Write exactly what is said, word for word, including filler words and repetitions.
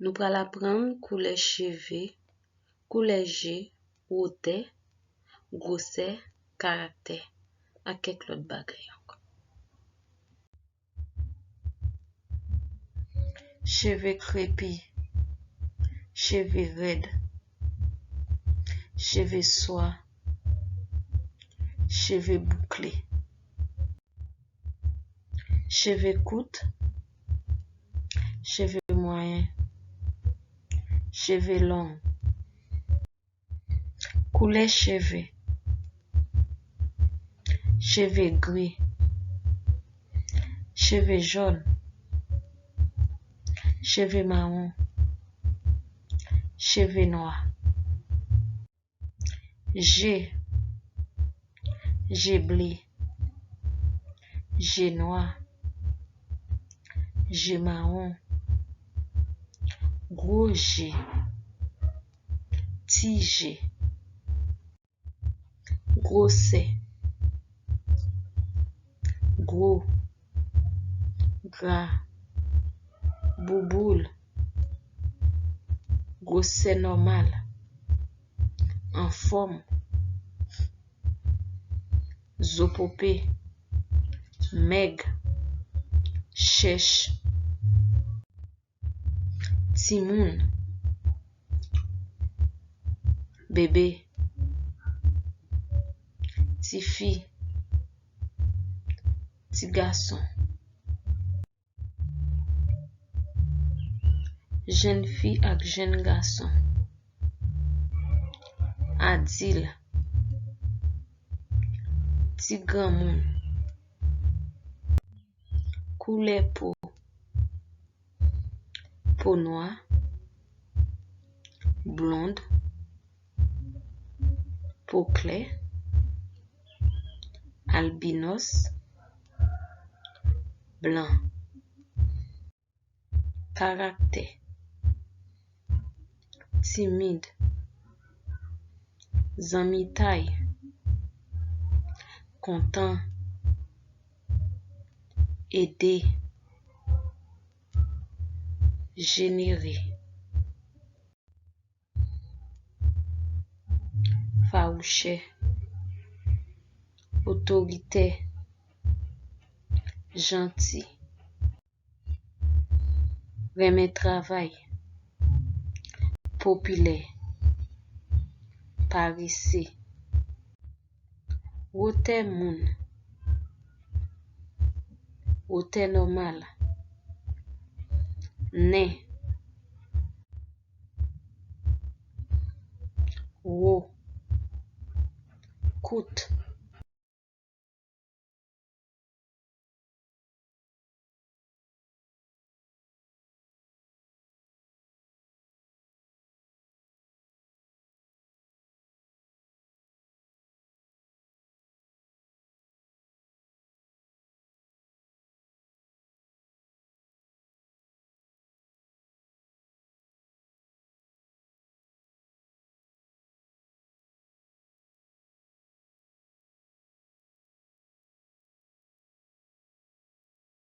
Nou pral aprann koulè cheve, koulè je, wotè, gwosè, karaktè, ak kèk lòt bagay ankò. Cheve krepi, cheve rèd, cheve swa, cheve boukle. Cheve kout, cheve mwayen, cheve long. Koulè cheve. Cheve gri, cheve jòn, cheve mawon, cheve nwa. Je, je ble, je nwa, je mawon, gwo je, ti je. Gwosè, gwo, gra, bouboul, gwosè nòmal, anfòm, zo pope, mèg, chèch. Timoun, bebe, tifi, ti gason, jèn fi ak jèn gason, adil, ti granmoun, koulè po, po nwa, blond, po klè, albinòs, blan. Karaktè, timid, zanmitay, kontan, ede, jenere, fawouchè, otoritè, janti, renmen travay, popilè, parese. Wotè moun, wotè nòmal, nen, wo, kout,